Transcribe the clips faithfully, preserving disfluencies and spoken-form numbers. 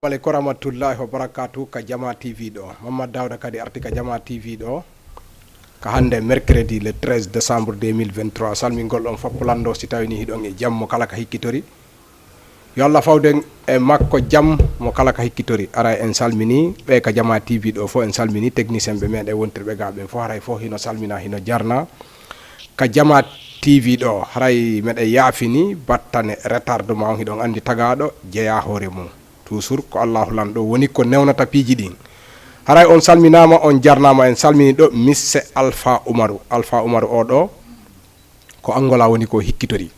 Aleykum warahmatullahi wabarakatuh. Ka Jama T V ɗo, Mamadou Dawda kadi arti ka Jama T V ɗo. Ka hannde mercredi le treize décembre deux mille vingt-trois, salmingol on fof lanndo, si tawi ni hiɗon e jam, mo kala ka hikkitori. Yo Allah fawden e makko jam, mo kala ka hikkitori. Aray, en salmini ɓe ka Jama T V ɗo fof, en salmini technicien ɓe meɗen wontirɓe ga ɓen fof, haray fof hino salmina, hino jarna. Ka Jama T V ɗo, haray meɗen yaafini battane retardement on, hiɗon anndi tagaaɗo jeya hoore mum. Toujours ko Allahu Lanɗo woni ko newnata piiji ɗin. Haray on salminaama, on jarnaama, en salmini ɗo Misse Alpha Umaru. Alpha Umaru o ɗo ko Angola woni ko hikkitori.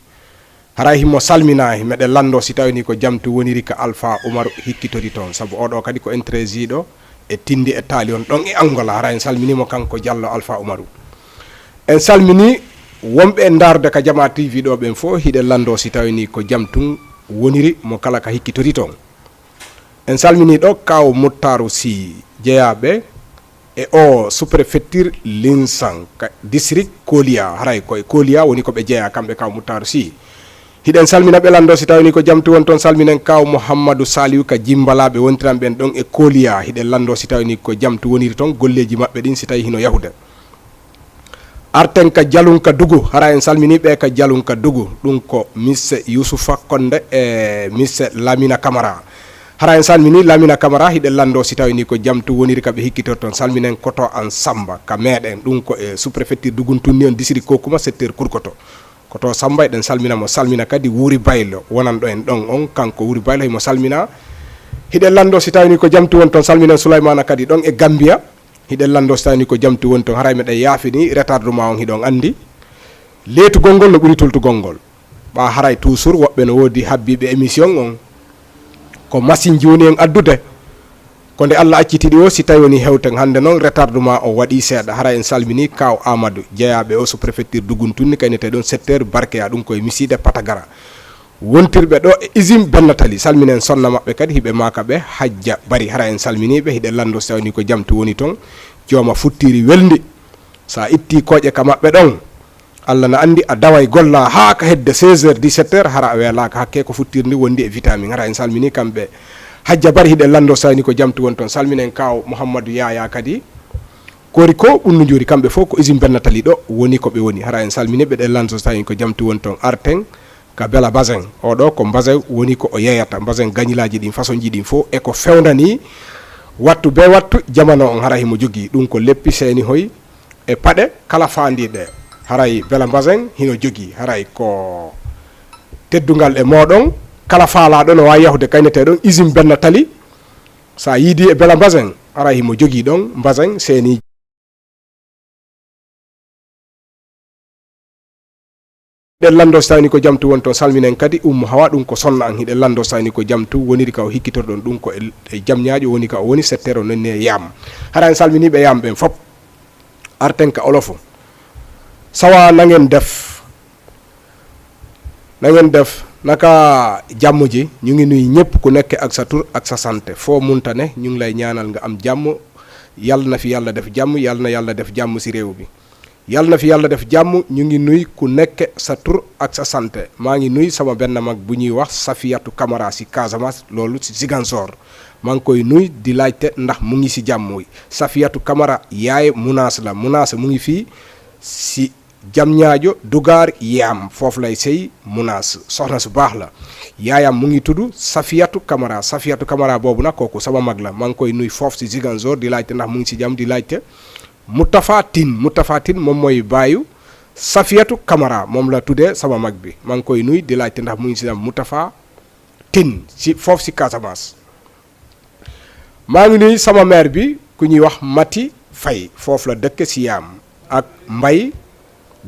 Haray himo salmina, meɗen lanndo si tawi ni ko jam tun woniri ka Alpha Umaru hikkitori toon. Sabu o ɗo kadi ko intrésiɗo e tindi e taali on ɗon e Angola. Haray en salmini mo kanko Jallo Alpha Umaru. En salmini wonɓe e ndaarude ka Jama T V ɗo ɓen fof, hiɗen lanndo si tawi ni ko jam tun woniri mo kala ka hikkitori toon. En salmini ɗo Kaaw Muttaaru Sy jeyaaɓe e o sous-préfecture Linsan ka district Kolia. Haray ko e Kolia woni ko ɓe jeyaa kamɓe Kaaw Muttaaru Sy. Hiɗen salmina ɓe lanndo si tawi ni ko jam tun woni toon. Salminen Kaaw Mouhamadou Saliou ka Jimbala, ɓe wontiran ɓen ɗon e Kolia. Hiɗen lanndo si tawi ni ko jam tun woniri toon, golleeji maɓɓe ɗin si tawi hino yahude. Arten ka Jalunka Dugu, hara en salmini ɓe ka Jalunka Dugu. Ɗum ko Misse Yusufa Konde e Misse Lamina Camara. Hara en salmini Lamina Camara, hiɗen lanndo si tawi ni ko jam tun woniri ka ɓe hikkitorton. Salminen Koto An Samba ka meɗen, ɗum ko e sous-préfecture Duguntunni on, district Kokuma, secteur Kurkoto. Koto Samba, eɗen salmina mo, salmina kadi Wuri Baylo wonanɗo en ɗon on, kanko Wuri Baylo himo salmina. Hiɗen lanndo si tawi ni ko jam tun woni toon. Salminen Sulaymana kadi ɗon e Gambia. Hiɗen lanndo si tawi ni ko jam tun woni toon. Haray meɗen yaafini retardement on, hiɗon anndi leetugol ngol no ɓuri tultugol ngol. Ɓa haray toujours woɓɓe no woodi habbiiɓe émission on. Ko machine ji woni en addude. Ko nde Allah acciti ɗi o, si tawi woni hewten hannde noon, retardement o waɗi seeɗa. Haray en salmini Kaaw Amadou, jeyaaɓe o sous-préfecture Duguntunni, kaynete ɗon secteur Barkeya, ɗum koye Misiide Patagara. Wontirɓe ɗo e usine Bennatali, salminen sonna maɓɓe kadi, hiɓe maaka ɓe Hajja Bari. Hara en salmini ɓe, hiɗen lanndo si tawi ni ko jam tun woni toon. Jooma futtiiri welndi. Sa itti kooƴe ka maɓɓe ɗon, Allah na anndi a daway golla haa ka hedde seize heures, dix-sept heures, hara a weelaaka, hakke ko futtiiri ndi wondi e vitamine. Hara en salmini kamɓe Hajja Bari, hiɗen lanndo si tawi ni ko jam tun woni toon. Salminen Kaaw Mouhamadou Yaya kadi. Kori ko ɓunnu njuri, kamɓe fof ko usine Bennatali ɗo woni ko ɓe woni. Hara en salmini ɓe, ɗen lanndo si tawi ni ko jam tun woni toon. Arten ka Bela Basin. O ɗo ko Basin woni ko o yeyata. Basin gañilaaji ɗin, façon ji ɗin fof e ko fewndani wattu be wattu jamano on, hara himo jogii. Ɗum ko leppi, seeni hoy e paɗe kala faandiiɗe. Haray Bela Basin hino jogii. Haray ko teddungal e mooɗon. Kala faalaaɗo no waawi yahude kaynete ɗon usine Bennatali. Sa yiidi e Bela Basin, haray himo jogii ɗon Basin, seeni. Hiɗen lanndo si tawi ni ko jam tun woni toon. Salminen kadi Ummu Hawa, ɗum ko sonna an. Hiɗen lanndo si tawi ni ko jam tun woniri ka o hikkitorɗon, ɗum ko e, e jam ñaaƴo woni ka o woni, settere o nonni e Yaam. Hara en salmini ɓe Yaam ɓen fof. Arten ka Olof. Sawa, na ngeen def? Na ngeen def? Naka jàmm ji? Ñu ngi nuyu ñëpp ku nekk ak sa tur ak sa sant. Foo munta ne, ñu ngi lay ñaanal nga am jàmm. Yàlla na fi Yàlla def jàmm, Yàlla na Yàlla def jàmm si réew bi. Yàlla na fi Yàlla def jàmm. Ñu ngi nuyu ku nekk sa tur ak sa sant. Maa ngi nuyu sama benn mag bu ñuy wax Safiyatu Camara si Casamance, loolu si Ziguinchor. Maa ngi koy nuyu, di laajte ndax mu ngi si jàmm. Safiyatu Camara, yaay Munaas la. Munaas mu ngi fii si Diamniadio, Dougar, Yaam, foofu lay sëy. Munaas soxna su baax la. Yaayam mu ngi tudd Safiyatu Camara. Safiyatu Camara boobu nag, kooku sama mag la. Maa ngi koy nuyu foofu si Ziguinchor, di laajte ndax mu ngi si jàmm, di laajte Moutafa Tine. Moutafa Tine moom mooy baayu Safiyatu Camara, moom la tuddee sama mag bi. Maa ngi koy nuyu, di laajte ndax mu ngi si jàmm, Moutafa Tine, si foofu si Casamance. Maa ngi nuyu sama maire bi, ku ñuy wax Mati Faye, foofu la dëkk si Yaam, ak Mbay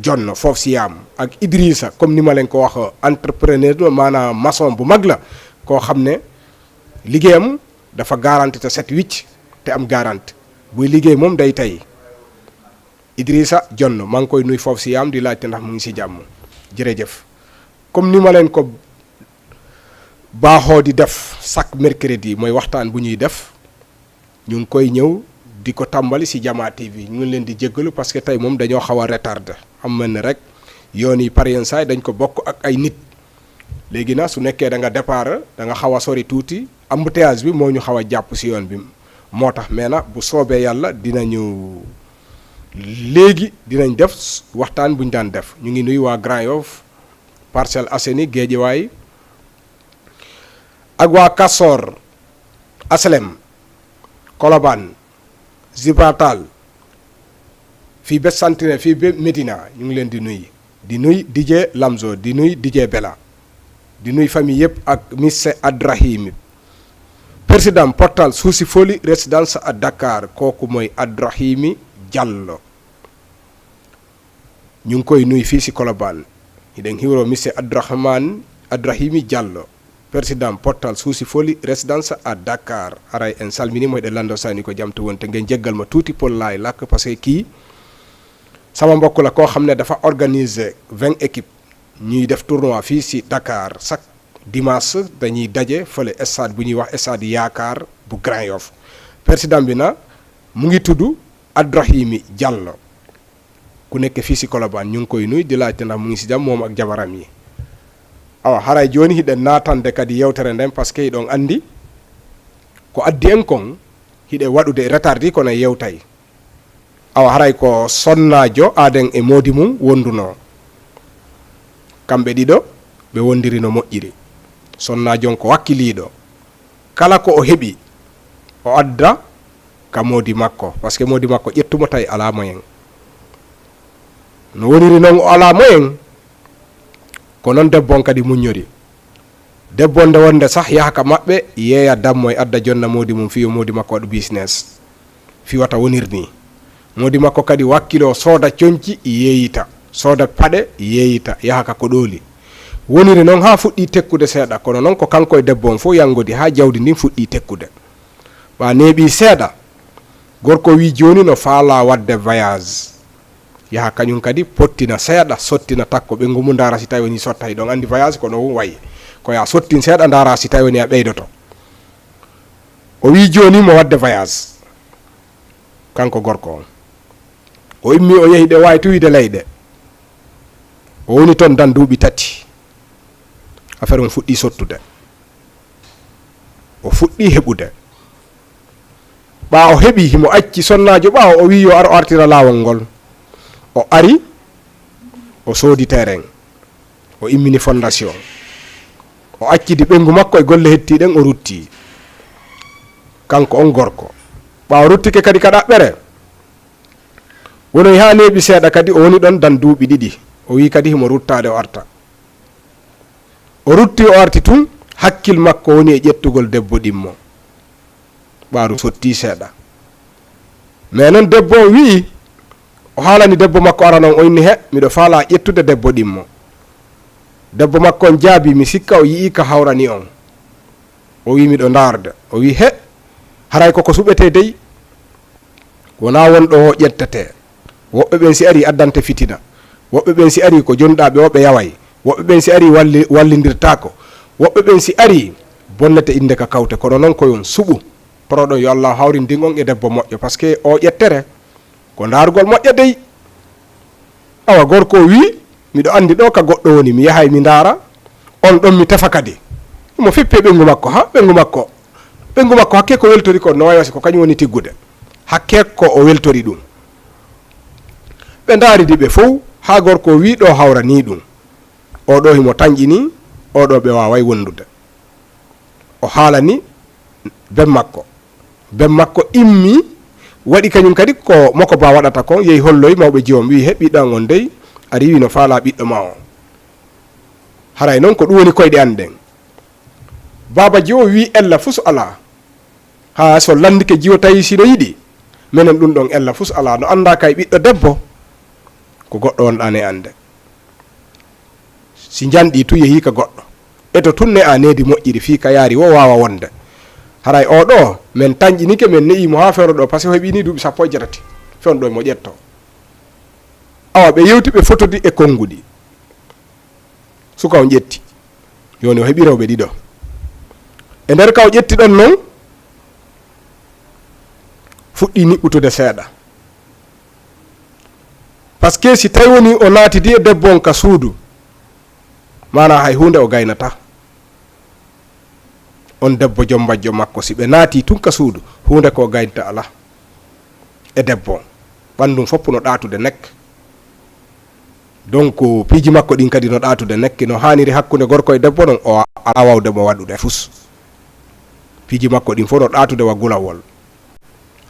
Jonn foofu si Yaam, ak Idrissa, comme ni ma leen ko wax, entrepreneur la, maanaam maçon bu mag la, koo xam ne liggéeyam dafa garanti te set wicc te am garanti. Buy liggéey moom day tey. Idrissa Jonn, maa ngi koy nuyu foofu si Yaam, di laajte ndax mu ngi si jàmm. Jërëjëf. Comme ni ma leen ko baaxoo di def chaque mercredi, mooy waxtaan bu ñuy def, ñu ngi koy ñëw di ko tàmbali si Jama T V. Ñu ngi leen di jéggalu parce que tey moom dañoo xaw a retardé. Am mel ni rek yoon yi, par yenn saa yi dañ ko bokk ak ay nit. Léegi nag, su nekkee da nga départ, da nga xaw a sori tuuti, Embouteillage bi moo ñu xaw a jàpp si yoon bi, moo tax. Mais nag, bu soobee Yàlla, dinañu, léegi dinañ def waxtaan buñ daan def. Ñu ngi nuyu waa Grand Yoff, Parcelles Assainies, Guédiawaye, ak waa Castor, H L M, Colobane, Gibraltar, fii ba Sentinelle, fii ba Médina, ñu ngi leen di nuyu. Di nuyu D J Lamzo, di nuyu D J Bella, di nuyu famille yëpp ak monsieur Adrahimi, président portal Souci Foli résidence à Dakar, kooku mooy Adrahimi Diallo. Ñu ngi koy nuyu fii si Colobane. Hiɗen hiwro monsieur Abdourahmane Adrahimi Diallo, président portal Souci Foli résidence à Dakar. Haray en salminii mo, hiɗen lanndo sani ko jam to woni, te ngeen jéggal ma tuuti, Pulaar laay làkk, parce que kii sama mbokk la, koo xam ne dafa organiser vingt équipes, ñuy def tournoi fii si Dakar. Chaque dimanche dañuy daje fële stade bu ñuy wax stade Yaakaar bu Grand Yoff. Président bi na, mu ngi tudd Adrahimi Diallo, ku nekk fii si Colobane. Ñu ngi koy nuyu, di laajte ndax mu ngi si jam, moom ak jabaram yi. Awa, haray jooni hiɗen naatande kadi yewtere nden, parce que hiɗon anndi ko addi en kon, hiɗen waɗude retard kono yewtay. Awa, haray ko sonnaajo aaden e moodi mum wondunoo. Kamɓe ɗiɗo, ɓe wondiri no moƴƴiri. Sonnaajo on ko wakkiliiɗo. Kala ko o heɓi, o adda ka moodi makko, parce que moodi makko ƴettumo tawi alaa moyen. No woniri non, o alaa moyen, ko non debbo on kadi muññori. Debbo on nde wonde sah yaha ka maɓɓe, yeeya dammo e adda jonna moodi mum, fii yo moodi makko waɗu business. Fii wata wonir nii. Moodi makko kadi wakkiloo, sooda coñci, yeeyita. Sooda paɗe, yeeyita. Yaha ka koɗooli. Woniri non haa fuɗɗii tekkude seeɗa, kono non ko kanko e debbo on fof yanngodi haa jawdi ndin fuɗɗii tekkude. Ɓaa neeɓii seeɗa, gorko wii jooni no faalaa waɗde voyage. Yaha kañum kadi pottina seeɗa, sottina takko, ɓeyngu mum ndaara si tawi woni sottay. Hiɗon anndi voyage ko no wayi. Ko yaa sottin seeɗa, ndaara si tawi woni a ɓeydoto. O wii jooni mo waɗde voyage, kanko gorko on. O immii, o yehi, ɗe waawi tun wiide leyɗe. O woni ton dan duuɓi tati. Affaire on fuɗɗii sottude. O fuɗɗii heɓude. Ɓaa o heɓii, himo acci sonnaajo ɓaawo, o wii yo ar o artira laawol ngol. O ari, o soodi terrain. O immini fondation. O accidi ɓeyngu makko e golle hettii ɗen, o ruttii. Kanko on gorko. Ɓaa o ruttike kadi ka ɗaɓɓere, wonoyi haa neeɓi seeɗa kadi, o woni ɗon dan duuɓi ɗiɗi. O wii kadi himo ruttaade, o arta. O rutti, o arti tun, hakkil makko woni e ƴettugol debbo ɗimmo. Ɓaaru sottii seeɗa. Mais non debbo on wi'i, o haalani debbo makko arano on, o inni, "He, miɗo faalaa ƴettude debbo ɗimmo." Debbo makko on jaabii, mi sikka o yi'ii ka hawrani on. O wi'i, "Miɗo ndaarde." O wi'i, "He, haray koko suɓetee dey. Wonaa won ɗo o ƴettetee. Woɓɓe ɓen si arii addante fitina. Woɓɓe ɓen si arii ko jonɗaaɓe o ɓe yaway. Woɓɓe ɓen si arii walli-, wallindirtaako. Woɓɓe ɓen si arii bonnete innde ka kawte." Kono non ko yon suɓu. Poroɗon yo Allah hawrindin on e debbo moƴƴo, parce que o ƴettere ko ndaarugol moƴƴa dey. Awa, gorko o wi'i, "Miɗo anndi ɗo ka goɗɗo woni, mi yahay mi ndaara, on ɗon mi tefa kadi." Mo fippi e ɓeyngu makko, ha, ɓeyngu makko, ɓeyngu makko hakke ko weltori ko no wayi wasi ko kañum woni tiggude. Hakke ko o weltori ɗum. Ɓe ndaaridi ɓe fow, haa gorko o wi'i ɗo hawranii ɗum. Oo ɗo himo tanƴinii, oo ɗo ɓe waaway wondude. O haalani ben makko. Ben makko immii, waɗi kañum kadi ko moko ba waɗata kon, yehi holloyi mawɓe jiwon, wi'i, "He, ɓiɗɗo an on dey, a riiwi no faalaa ɓiɗɗo ma o." Haray non ko ɗum woni koyɗe an ɗen. Baaba jiwo wi'i, "Ella fus alaa." Haa so lanndike jiwo tawi si no yiɗi, menen ɗum ɗon ella fus alaa. No anndaa kay ɓiɗɗo debbo, ko goɗɗo wonɗaa ne annde. Si njanɗii tun yehii ka goɗɗo, eto tun ne a needi moƴƴiri fii ka yaari wo waawa wonde. Haray oo ɗoo, men tanƴinike, men ne'ii mo haa fewndo ɗoo, parce que o heɓii nii duuɓi sappo e jeetati. Fewndo ɗoo mo ƴettoo. Awa, ɓe yewti, ɓe fotodi e konnguɗi. Suka on ƴetti. Jooni o heɓii rewɓe ɗiɗo. E nder ka o ƴetti ɗon non, fuɗɗii niɓɓutude seeɗa. Parce que si tawi woni o naatidi e debbo on ka suudu, maanaa hay huunde o gaynataa. On debbo joom bajjo makko, si ɓe naati tun ka suudu, huunde ko gaynta alaa e debbo on. Ɓanndun fof no ɗaatude nek. Donc, piiji makko ɗin kadi no ɗaatude nek, no haaniri hakkunde gorko e debbo non, o alaa waawde mo waɗude fus. Piiji makko ɗin fof no ɗaatude wa gulawol.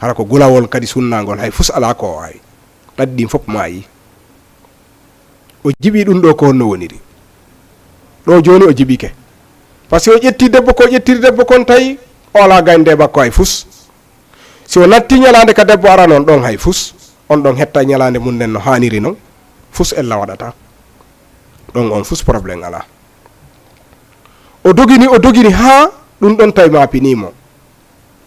Hara ko gulawol kadi sunnaangol, hay fus alaa ko o awi. Ɗaɗi ɗin fof maayi. O jiɓi ɗun ɗo ko honno woniri. Ɗo jooni o jiɓike. Parce que o ƴetti debbo ko o ƴettiri debbo kon tawi o alaa gaynde makko hay fus. Si o natti ñalaande ka debbo ara non ɗon hay fus. On ɗon hetta ñalaande mum nden no haaniri non. Fus ella waɗata. Ɗon on fus problème alaa. O dogini, o dogini haa ɗun ɗon tawi maapinii mo.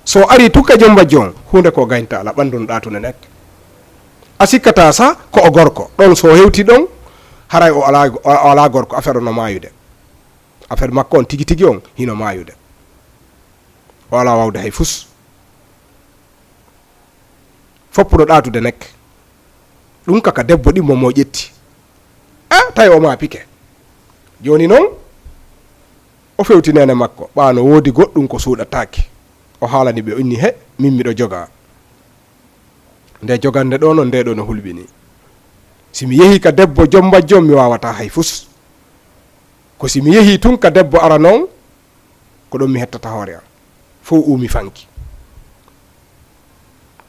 So ari tun ka joom bajjo on, huunde ko gaynta alaa, ɓanndun ɗaatude nek. A sikkataa sa ko o gorko. Ɗon so hewti ɗon, haray o alaa, o alaa gorko, affaire on no maayude. Affaire makko on tigi tigi on, hino maayude. O alaa waawde hay fus. Fof no ɗaatude nek. Ɗun ka, ka debbo ɗimmo mo ƴetti. A, tawi o maapike. Jooni non, o fewti neene makko, ɓaa no woodi goɗɗun ko suuɗataake. O haalani ɓe, o inni, "He, min miɗo jogaa. Nde jogannde ɗo non, nde ɗo no hulɓini. Si mi yehii ka debbo joom bajjo on, mi waawataa hay fus. Ko si mi yehii tun ka debbo ara non, ko ɗon mi hettata hoore an." Fow uumi fanki.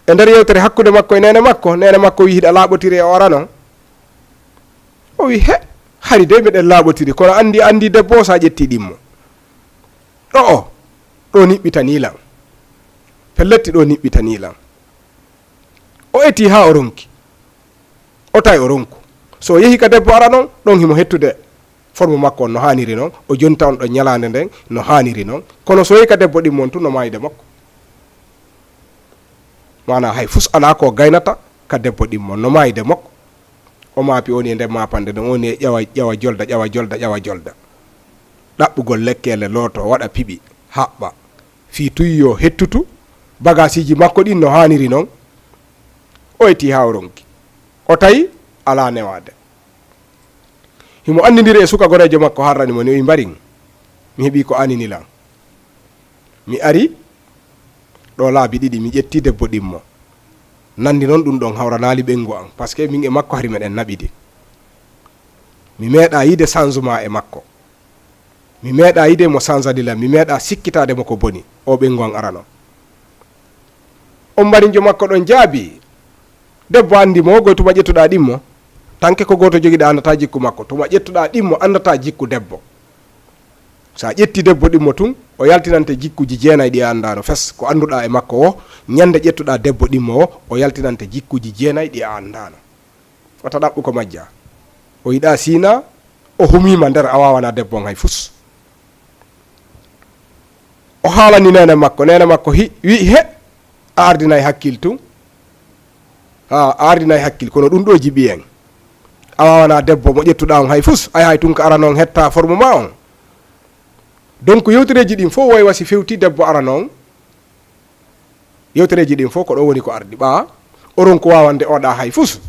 E nder yewtere hakkunde makko e neene makko, neene makko wi, "Hiɗa laaɓotiri e o ara non?" O wi, "He, hari de miɗen laaɓotiri, kono anndi, anndi debbo o sa ƴetti ɗimmo. Ɗo o, ɗo niɓɓitanii lan. Pelletti ɗo niɓɓitanii lan." O eti haa o ronki. O tawi o ronku. So o yehi ka debbo ara non, ɗon himo hettude forme makko on no haaniri non, o jonta on ɗon ñalaande nden no haaniri non. Kono so yehi ka debbo ɗimmo on tun no maayde makko. Maanaa hay fus alaa ko gaynata ka debbo ɗimmo on no maayde makko. O maapi, o woni e nder maapande nden, o woni e ƴawa, ƴawa jolda, ƴawa jolda, ƴawa jolda. Ɗaɓɓugol lekkeele, looto, waɗa piɓi, haɓɓa. Fii tun yo hettutu, bagaasiiji makko ɗin no haaniri non. O eti haa o ronki. O tawi alaa newaade. Himo anndindiri e suka goreejo makko, harrani mo ni, o wi, "Mbarin, mi heɓii ko aanini lan. Mi ari ɗo laabi ɗiɗi, mi ƴetti debbo ɗimmo. Nanndi non ɗun ɗon hawranaali ɓeyngu an, parce que min e makko hari meɗen naɓidi. Mi meeɗaa yiide changement e makko. Mi meeɗaa yiide mo sanzali lan, mi meeɗaa sikkitaade mo ko boni, o ɓeyngu an arano." On mbarinjo makko ɗon jaabi, "Debbo anndi mo, goy tuma ƴettuɗaa ɗimmo. Tanke ko gooto jogiɗaa, anndataa jikku makko. Tuma ƴettuɗaa ɗimmo, anndataa jikku debbo. Sa ƴetti debbo ɗimmo tun, o yaltinante jikkuuji jeenay ɗi a anndaano fes. Ko annduɗaa e makko o, ñande ƴettuɗaa debbo ɗimmo o, o yaltinante jikkuuji jeenay ɗi a anndaano." Wata ɗaɓɓu ko majjaa. O yiɗaa siinaa, o humiima nder, a waawanaa debbo on hay fus. O haalani neene makko, neene makko hi-, wi'i, "He, a ardinay hakkil tun. A, a ardinay hakkil, kono ɗun ɗo jiɓi en. A waawanaa debbo mo ƴettuɗaa on hay fus, a yahay tun ka arano on hetta forme maa on." Donc yewtereeji ɗin fow way wasi fewti debbo arano on. Yewtereeji ɗin fow ko ɗo woni ko ardi ɓaa, o ronku waawande oɗa hay fus.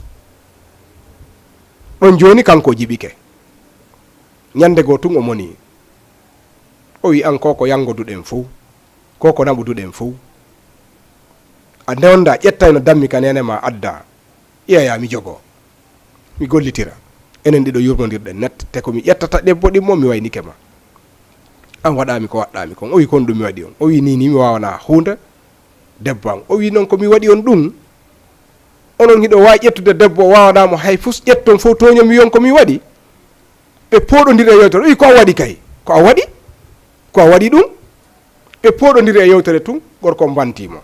Ɗon jooni kanko o jiɓike. Ñande goo tun o moni. O wi, "An ko ko yanngoduɗen fow, ko ko naɓuduɗen fow. A ndewnda ƴettayno dammi ka neene maa adda. Yeeya mi jogoo. Mi gollitira. Enen ɗiɗo yurmondirɗen net. Te ko mi ƴettata debbo ɗimmo mi waynike ma. An waɗaa mi ko waɗɗaa mi kon." O wi, "Kon ɗum mi waɗi on?" O wi, "Ni, ni mi waawanaa huunde debbo an." O wi, "Non ko mi waɗi on ɗum. Onon hiɗo waawi ƴettude debbo o waawanaa mo hay fus, ƴetton fow tooñon mi wi'on ko mi waɗi. Ɓe pooɗondiri e yewtere." O wi, "Ko a waɗi kay? Ko a waɗi? Ko a waɗi ɗum?" Ɓe pooɗondiri e yewtere tun, gorko on bantii mo.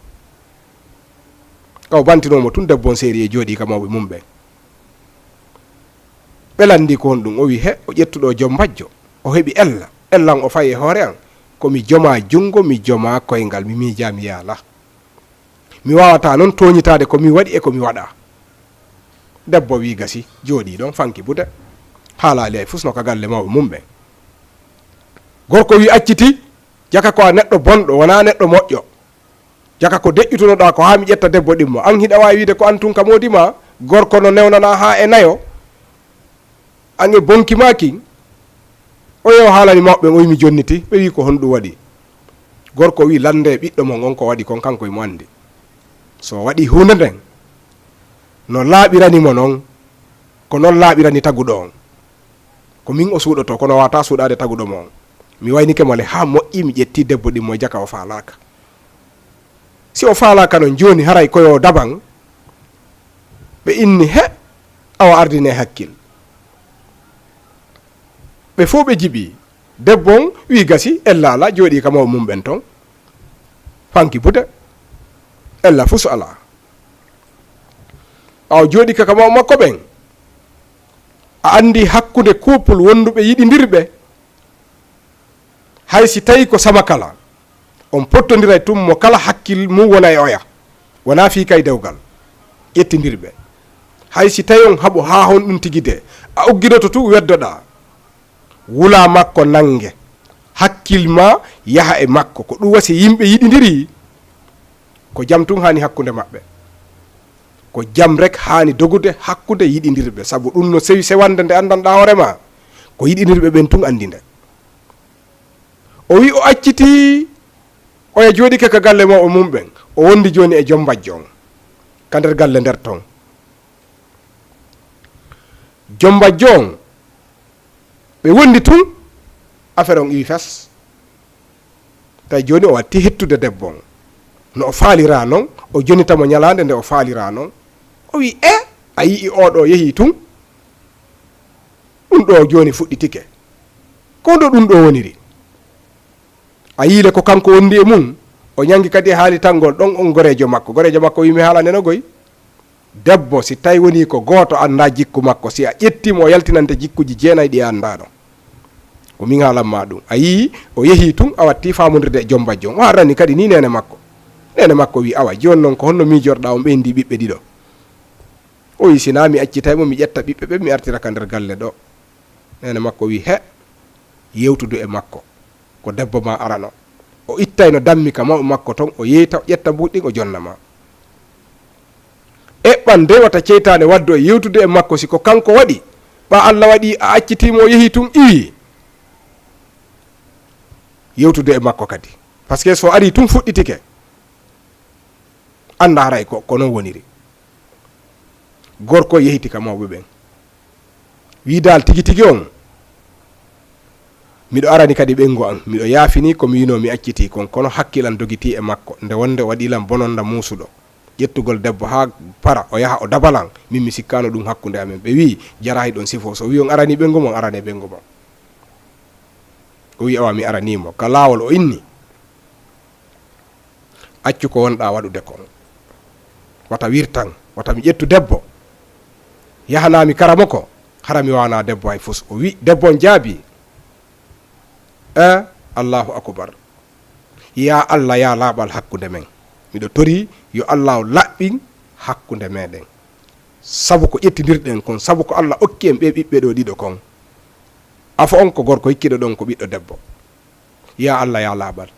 Ka o bantinoo mo tun, debbo on seeri e jooɗii ka mawɓe mum ɓen. Ɓe lanndii ko honɗum, o wi, "He, o ƴettuɗo joom mbajjo, o heɓi ella, ella on o fayi e hoore an, ko mi jomaa junngo, mi jomaa koyngal, mi miijaa, mi yaala. Mi waawataa non tooñitaade ko mi waɗi e ko mi waɗaa." Debbo wi, "Gasi, jooɗii ɗon, fanki bude." Haalaali hay fus no ka galle mawɓe mum ɓen. Gorko wi, "Acciti, jaka ko a neɗɗo bonɗo, wonaa neɗɗo moƴƴo. Jaka ko deƴƴutunoɗaa ko haa mi ƴetta debbo ɗimmo. An hiɗa waawi wiide ko an tun ka moodi maa, gorko no newnanaa haa e nayo. An e bonki maa kin." O yehi o haalani mawɓe ɓen, o wi, "Mi jonniti." Ɓe wi, "Ko honɗum waɗi?" Gorko wi, "Lannde ɓiɗɗo mon on ko waɗi kon, kanko imo anndi. So waɗi huunde nden, no laaɓirani mo non, ko non laaɓirani taguɗo on. Ko min o suuɗoto, kono wata suuɗaade taguɗo mo on." Mi waynike mo le haa moƴƴi, mi ƴetti debbo ɗin mo jaka, o faalaaka. Si o faalaaka non, jooni haray ko yo daban. Ɓe inni, "He, awa ardine hakkil." Ɓe fow ɓe jiɓi. Debbo on wi, "Gasi, ella ala," jooɗi ka mawɓe mum ɓen ton. Fanki buta. Ella fus ala. Ɓaawo jooɗi ka, ka mawɓe makko ɓen. A anndi hakkunde couple wonduɓe yiɗindirɓe, hay si tawi ko sama kala, on pottondiray tun mo kala hakkil mum wona e oya. Wona fii kay dewgal. Ƴettindirɓe. Hay si tawi on haɓo haa honɗun tigi de, a ugginoto tun weddoɗaa. Wula makko nange. Hakkil ma yaha e makko. Ko ɗun wasi yimɓe yiɗindiri. Ko jam tun haani hakkunde maɓɓe. Ko jam rek haani dogude hakkunde yiɗindirɓe. Sabu ɗun no sewi sewande nde anndanɗaa hoore ma. Ko yiɗindirɓe ɓen tun anndi nde. O wi o accitii, oya jooɗike ka galle mawɓe mum ɓen. O wondi jooni e jom mbajjo on. Ka nder galle nder ton. Jom mbajjo on, ɓe wondi tun, affaire on iwi fes. Tawi jooni o watti hittude debbo on. No o faalira non, o jonita mo ñalaande nde o faalira non. O wi, "E, a yi'i oo ɗoo yehi tun? Ɗun ɗoo jooni fuɗɗitike. Ko ndo ɗun ɗoo woniri?" A yi'i le ko kanko wondi e mun, o ñangi kadi e haali tangol ɗon on goreejo makko. Goreejo makko wi, "Mi haalane no goy." Debbo, si tawi woni ko gooto, anndaa jikku makko. Si a ƴettii mo, o yaltinante jikkuuji jeenay ɗi a anndaano. Ko min haalan ma ɗun. A yi'i, o yehi tun, a watti faamondirde e jom mbajjo on. O harrani kadi nii neene makko. Neene makko wi, "Awa, jooni non ko honno miijorɗaa on ɓeyndi ɓiɓɓe ɗiɗo?" O wi, "Si naa mi accitay mo, mi ƴetta ɓiɓɓe ɓen, mi artira ka nder galle ɗoo." Neene makko wi, "He, yewtudu e makko. Ko debbo ma arano." O ittayno dammi ka mawɓe makko ton, o yeyta, o ƴetta mbuuɗi ɗin, o jonna ma. Eɓɓan dey wata ceytaane waddu e yewtude e makko, si ko kanko waɗi, ɓaa Alla waɗi a accitii mo, o yehi tun iwi. Yewtude e makko kadi. Parce que so ari tun fuɗɗitike, annda haray ko, ko non woniri. Gorko yehiti ka mawɓe ɓen. Wi dal tigi tigi on, miɗo arani kadi ɓeyngu an, miɗo yaafini ko mi wi'unoo mi accitii kon, kono hakkil an dogitii e makko, nde wonde o waɗii lan bononnda muusuɗo. Ƴettugol debbo haa para, o yaha o daba lan, min mi sikkaano ɗun hakkunde amen. Ɓe wi'i, "Jaraayi ɗon sifo, so wi'i on aranii ɓeyngu mon, aranee ɓeyngu mon." O wi'i, "Awa mi aranii mo." Ka laawol o inni, "Accu ko wonɗaa waɗude kon. Wata wirtan, wata mi ƴettu debbo. Yahanaa mi karamoko, hara mi waawanaa debbo hay fus." O wi, debbo on jaabii, "Eh, Allahu akubar. Yaa Allah, yaa laaɓal hakkunde men. Miɗo torii yo Allah o laɓɓin hakkunde meɗen. Sabu ko ƴettindirɗen kon, sabu ko Allah okki en ɓee ɓiɓɓe ɗoo ɗiɗo kon. Afo on ko gorko, hikkiiɗo ɗon ko ɓiɗɗo debbo. Yaa Allah, yaa laaɓal.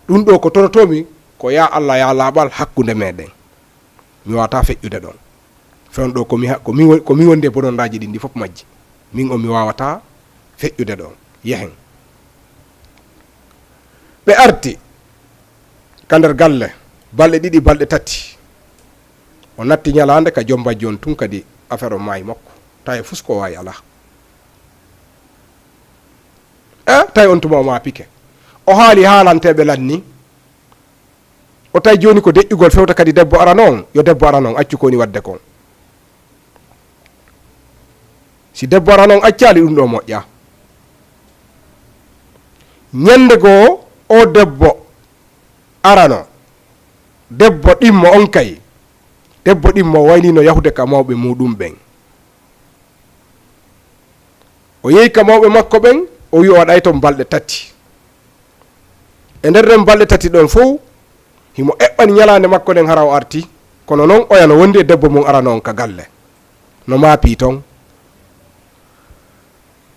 Ɗun ɗoo ko torotoomi, ko yaa Allah, yaa laaɓal hakkunde meɗen. Mi waawataa feƴƴude ɗon. Fewndo ɗoo ko mi ha-, ko mi wo-, ko mi wondi e bonondaaji ɗin, ɗi fof majji. Min o mi waawataa feƴƴude ɗon. Yehen." Ɓe arti ka nder galle, balɗe ɗiɗi, balɗe tati. O natti ñalaande ka jom bajjo on tun kadi affaire o maayi makko. Tawi fus ko waawi alaa. Eh, tawi on tuma o maapike. O haali haalanteeɓe lanni. O tawi jooni ko deƴƴugol fewta kadi debbo arano on, yo debbo arano on accu ko woni waɗde kon. Si debbo arano on accaali, ɗun ɗoo moƴƴaa. Ñande goo, o debbo arano, debbo ɗimmo on kay, debbo ɗimmo o waynii no yahude ka mawɓe muuɗum ɓen. O yehi ka mawɓe makko ɓen, o wi'i o waɗay ton balɗe tati. E nder ɗen balɗe tati ɗon fow, himo eɓɓani ñalaande makko nden hara o arti, kono non oya no wondi e debbo mum arano on ka galle. No maapii ton.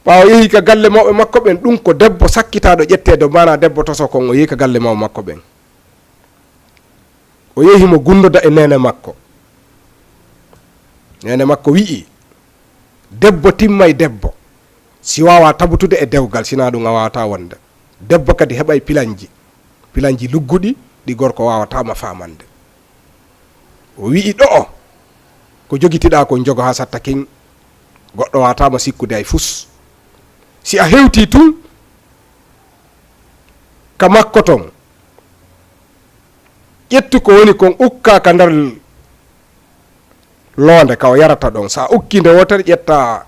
Ɓaawo yehi ka galle mawɓe makko ɓen, ɗun ko debbo sakkitaaɗo ƴetteedo, maanaa debbo toso kon, o yehi ka galle mawɓe makko ɓen. O yehi mo gunndoda e neene makko. Neene makko wi'i, "Debbo timmay debbo, si waawaa tabutude e dewgal, sinaa ɗun a waawataa wonde." Debbo kadi heɓay pilanji, pilanji lugguɗi ɗi gorko waawataama faamande. O wi'i ɗo'o, ko jogitiɗaa kon jogo haa satta kin, goɗɗo waawataama sikkude hay fus. Si a hewtii tun ka makko ton, ƴettu ko woni kon, ukkaa ka nder loonde ka o yarata ɗon. Sa ukkii nde wootere, ƴettaa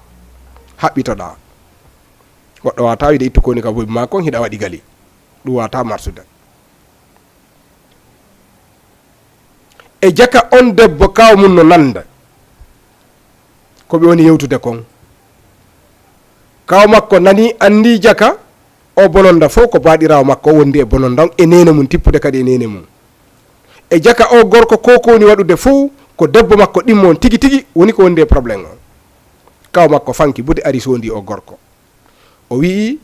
haɓɓitoɗaa. Goɗɗo waawata wi'ude ittu ko woni ka bobi maa kon, hiɗa waɗi gali. Ɗum waawata marsude. E jaka on debbo kaaw mun no nanda ko ɓe woni yewtude kon. Kaaw makko nani, andi jaka o bononda fow ko baaɗiraawo makko wondi e bononda on e neene mun, tippude kadi e neene mun. E jaka o gorko ko ko woni waɗude fow ko debbo makko ɗimmo on tigi tigi woni ko wondi e problème on. Kaaw makko fanki bude ari sondi o gorko. O wi'i,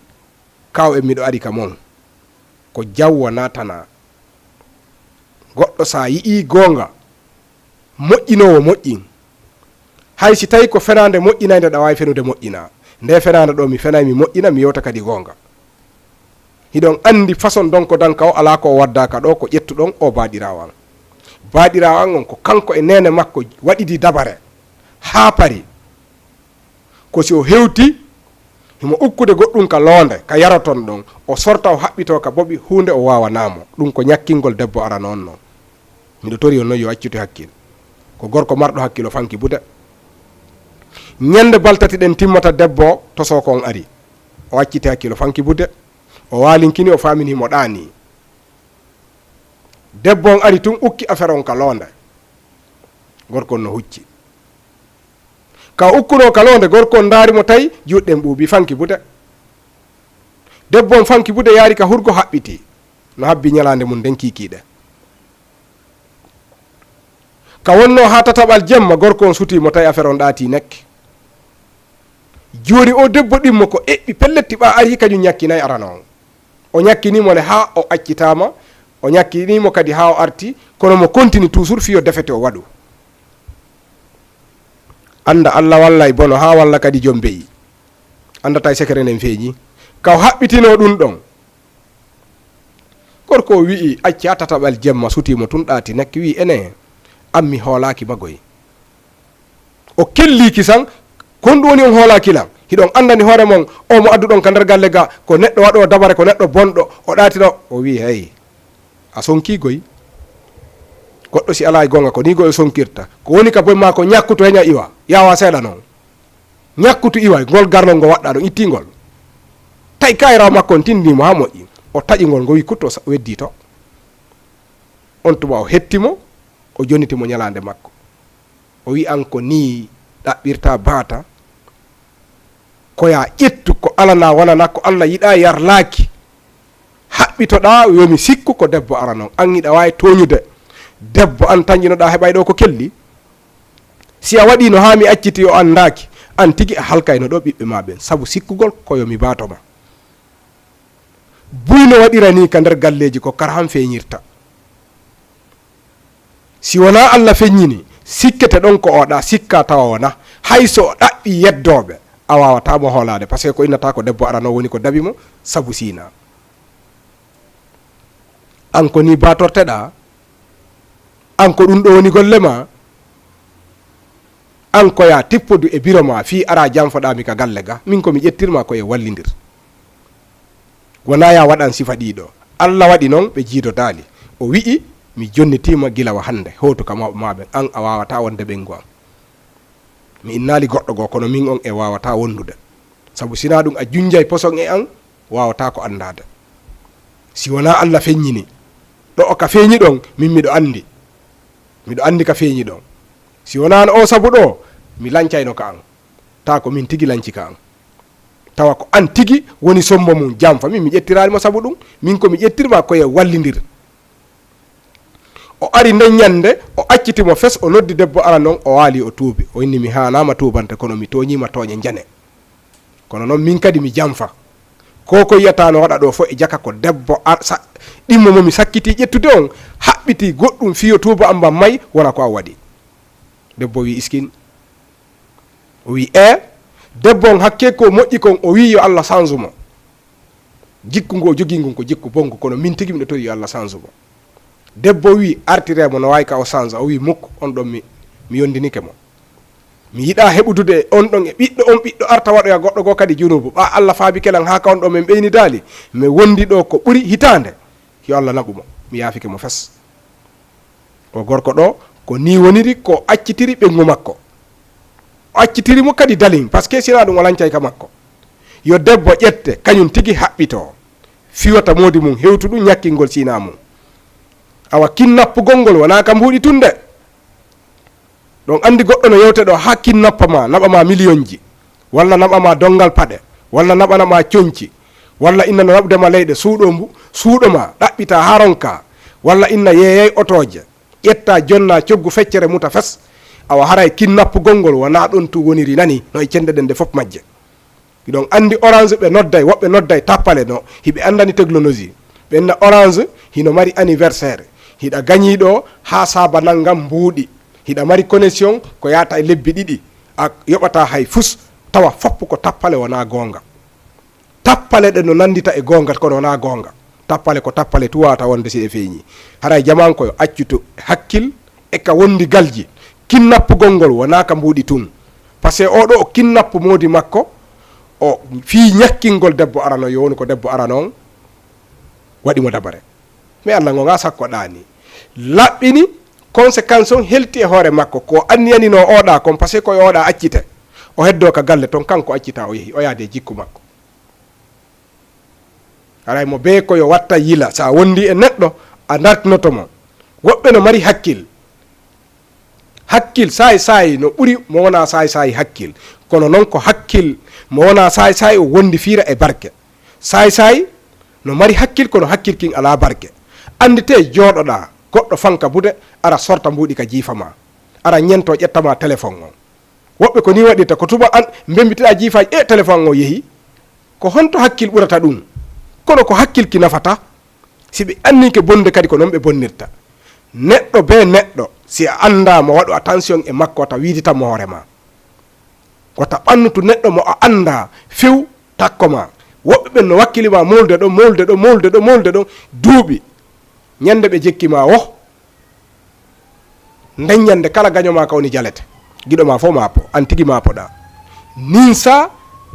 "Kaaw en, miɗo ari ka mon. Ko jawwa na tana. Goɗɗo sa yi'i goonga, moƴƴinoowo moƴƴin. Hay si tawi ko fenaande moƴƴinaynde, ɗa waawi fenude moƴƴina. Nde fenaande ɗo mi fenay mi moƴƴina, mi yewta kadi goonga. Hiɗon anndi façon Donko Danka o alaa ko o wadda ka ɗo, ko ƴettuɗon o baaɗiraawo an. Baaɗiraawo an on ko kanko e neene makko waɗidi dabare haa pari. Ko si o hewti, himo ukkude goɗɗum ka loonde, ka yaroton ɗon, o sorta, o haɓɓitoo ka boɓi, huunde o waawanaa mo. Ɗum ko ñakkingol debbo arano on non. Miɗo tori on non yo accitu hakkil. Ko gorko marɗo hakkil, o fanki bude. Ñande baltati ɗen timmata, debbo tosoo ko on ari. O acciti hakkil, o fanki bude. O waalinkini, o faamini himo ɗaanii. Debbo on ari tun, ukki affaire on ka loonde. Gorko on no hucci. Ka ukkunoo ka loonde, gorko on ndaari mo, tawi juuɗe ɗen ɓuuɓi, fanki bude. Debbo on fanki bude, yaari ka hurgo, haɓɓiti. No habbi ñalaande mun nden kiikiiɗe. Ka wonnoo haa tataɓal jemma, gorko on sutii mo, tawi affaire on ɗaati nekke. Jooni o debbo ɗimmo ko eɓɓi pelletti ɓa ari, kañum ñakkinay arano on. O ñakkini mo le haa o accitaama, o ñakkini mo kadi haa o arti, kono mo kontini toujours fii yo defete o waɗu. Annda Alla wallay bono haa walla kadi jom be'i. Annda tawi sekere nden feeñi. Ka o haɓɓitinoo ɗum ɗon. Gorko o wi'i, acca tataɓal jemma, sutii mo tun ɗaati nakki, wi'i, ene, an mi hoolaaki ma goy. O kellii kisan, kon ɗum woni on hoolaaki lan. Hiɗon anndani hoore mon, o mo adduɗon ka nder galle ga, ko neɗɗo waɗoowo dabare, ko neɗɗo bonɗo, o ɗaatino. O wi'i, hey, a sonkii goy. Goɗɗo si alaa e goonga, ko nii goy o sonkirta. Ko woni ka boy maa ko ñakkuto heña iwa, yaawa seeɗa non. Ñakkutu iwa, ngol garnol ngo waɗɗa ɗon, ittii ngol. Tawi kayraw makko on tindii mo haa moƴƴi. O taƴi ngol, ngo wi'i kutto sa-, weddii to. On tuma o hetti mo, o joniti mo ñalaande makko. O wi'i, an ko nii ɗaɓɓirta baata, ko yaa ƴettu ko alanaa wonanaa, ko Alla yiɗaa yarlaaki. Haɓɓitoɗaa, yo mi sikku ko debbo arano on. An hiɗa waawi tooñude debbo an tan ƴinoɗaa heɓay ɗo ko kelli. Si a waɗiino haa mi acciti o anndaaki, an tigi a halkayno ɗo ɓiɓɓe maa ɓen, sabu sikkugol ko yo mi baato ma. Buy no waɗira nii ka nder galleeji ko kar han feeñirta. Si wonaa Alla feññini, sikkete ɗon ko oɗa sikka tawa wona, hay so o ɗaɓɓi yeddooɓe, a waawataa mo hoolaade, parce que ko innata ko debbo arano woni ko dabi mo, sabu siina. An ko nii baatorteɗaa? An ko ɗum ɗo woni golle maa? An ko yaa tippodu e biro maa fii araa janfoɗaa mi ka galle ga, min ko mi ƴettirmaa ko e wallindir. Wonaa yaa waɗan sifa ɗiɗo. Alla waɗi non ɓe jiidodaali. O wi'i, mi jonnitiima gila wa hannde, hootu ka mawɓe maa ɓen, an a waawataa wonde ɓeyngu am. Mi innaali goɗɗo goo, kono min on e waawataa wondude. Sabu si naa ɗum a junjay poson e an, waawataa ko anndaade. Si wonaa Alla feññini, ɗo o ka feeñi ɗon, min miɗo anndi. Miɗo anndi ka feeñi ɗon. Si wonaano o sabu ɗo, mi lancayno ka an. Taa ko min tigi lanci ka an. Tawa ko an tigi woni sombo mum, janfa. Min mi ƴettiraali mo sabu ɗum. Min ko mi ƴettirma ko e wallindir. O ari nden ñande, o acciti mo fes, o noddi debbo ara non, o waali, o tuubi. O inni, mi haanaama tuubante, kono mi tooñiima tooñe njane. Kono non min kadi mi janfa. Ko ko yiyata no waɗa ɗo fof e jaka ko debbo ar-, sa-, ɗimmo mo mi sakkiti ƴettude on, haɓɓiti goɗɗum fii yo tuuba am ban may, wona ko a waɗi. Debbo wi, iskin. O wi, e, debbo on hakke ko moƴƴi kon, o wi yo Allah sanzu mo. Jikku ngu o jogii ngun ko jikku bonngu, kono min tigi miɗo tori yo Allah sange mo. Debbo wi artire mo, no waawi ka o sange, o wi mukk, on ɗon mi, mi yondinike mo. Mi yiɗa heɓudude on ɗon e ɓiɗɗo, on ɓiɗɗo arta waɗoya goɗɗo goo kadi junubu. Ɓaa Allah faabike lan haa ka on ɗon min ɓeynidaali, mi wondi ɗoo ko ɓuri hitaande. Yo Allah naɓu mo, mi yaafike mo fes. O gorko ɗoo, ko nii woniri, ko accitiri ɓeyngu makko. O accitiri mo kadi dalin, parce que sinaa ɗum o lancay ka makko. Yo debbo ƴette, kañum tigi haɓɓitoo. Fiwata moodi mum, hewtu ɗum ñakkingol sinaa mum. Awa kinnappugol ngol wonaa ka mbuuɗi tun de. Ɗon anndi goɗɗo no yewte ɗoo haa kinnappa ma, naɓa ma miliyonji, walla naɓa ma donngal paɗe, walla naɓana ma coñci, walla inna no naɓude ma leyɗe, suuɗo mbu-, suuɗo ma, ɗaɓɓita haa ronka, walla inna yeeyay otooje, ƴetta, jonna, coggu feccere muta fes. Awa haray kinnappugol ngol wonaa ɗon tun woniri nani, no e cennde ɗen ɗe fof majje. Hiɗon anndi Orange ɓe nodday, woɓɓe nodday tappale no, hiɓe anndani technologie. Ɓe inna Orange hino mari anniversaire. Hiɗa gañii ɗoo haa saaba nanngam mbuuɗi. Hiɗa mari connexion ko yaata e lebbi ɗiɗi. A yoɓataa hay fus, tawa fof ko tappale wonaa goonga. Tappale ɗe no nanndita e goonga kono wonaa goonga. Tappale ko tappale tun waawata wonde si ɗe feeñii. Haray jamanko yo accu to hakkil e ka wondigalji. Kinnappugol ngol wonaa ka mbuuɗi tun. Parce que oo ɗoo o kinnappu moodi makko, o fii ñakkingol debbo arano, yo wonu ko debbo arano on waɗi mo dabare. Mais Allah ngonga sakko ɗaani. Laɓɓini conséquence on helti e hoore makko. Ko anniyaninoo oo ɗaa kon, parce que ko yo oo ɗaa accite. O heddoo ka galle ton, kanko accitaa o yehi, o yaade e jikku makko. Haray mo bee ko yo watta yila, so a wondi e neɗɗo, a dartinoto mo. Woɓɓe no mari hakkil. Hakkil saay saay no ɓuri mo wonaa saay saay hakkil. Kono non ko hakkil mo wonaa saay saay o wondi fiira e barke. Saay saay no mari hakkil kono hakkil kin alaa barke. Annditee jooɗoɗaa, goɗɗo fanka bude, ara sorta mbuuɗi ka jiifa ma. Ara ñento ƴetta ma téléphone on. Woɓɓe ko nii waɗirta, ko tuma an mbembitiɗaa jiifaaji, e téléphone o yehi. Ko honto hakkil ɓurata ɗum? Kono ko hakkil ki nafata. Si ɓe anniike bonde kadi ko non ɓe bonnirta. Neɗɗo bee neɗɗo, si a anndaa mo, waɗu attention e makko, wata wiiditan mo hoore ma. Wata ɓannutu neɗɗo mo a anndaa few takko ma. Woɓɓe ɓen no wakkili ma molde ɗo, molde ɗo, molde ɗo, molde ɗo, duuɓi. Ñande ɓe jekki ma wo. Nden ñande kala gaño ma ka woni jalete. Giɗo ma fof maapo, an tigi maapoɗaa. Ninsa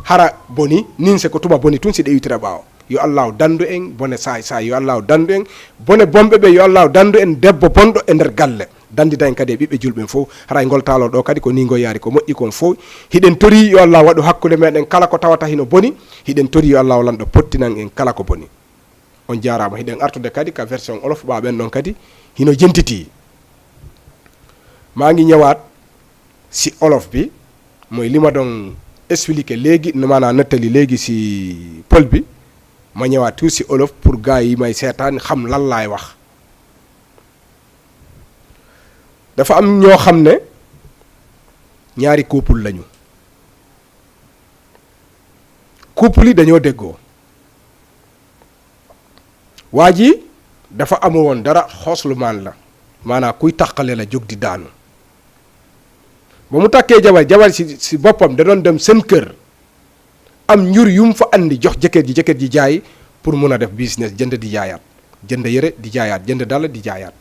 hara boni, ninse ko tuma boni tun si ɗe iwtira ɓaawo. Yo Allahu dandu en bone saay saay, yo Allahu dandu en bone bonɓe ɓe, yo Allahu dandu en debbo bonɗo e nder galle. Dandida en kadi e ɓiɓɓe julɓe en fof. Haray ngol taalol ɗo kadi ko ni ngoy yaari, ko moƴƴi kon fof. Hiɗen torii yo Allahu waɗu hakkunde meɗen kala ko tawata hino boni. Hiɗen torii yo Allahu lanɗo pottinan en kala ko boni. On jaaraama. Hiɗen artude kadi ka version olof, ɓaa ɓen ɗon kadi hino jentitii. Maa ngi ñëwaat si olof bi, mooy li ma doon expliqué léegi, maanaam nettali léegi si pël bi, ma ñëwaat tuuti si olof pour gars yi may seetaan xam lan laay wax. Dafa am ñoo xam ne ñaari couple lañu. Couple yi dañoo déggoo. Waa ji dafa amul woon dara, xoslumaan la, maanaam kuy taqale la, jóg di daanu. Ba mu takkee jabar, jabar si, si boppam da doon dem seen kër, am njur yu mu fa andi jox jëkkër ji, jëkkër ji jaay pour mun a def business, jënd di jaayaat, jënd yëre di jaayaat, jënd dàll di jaayaat.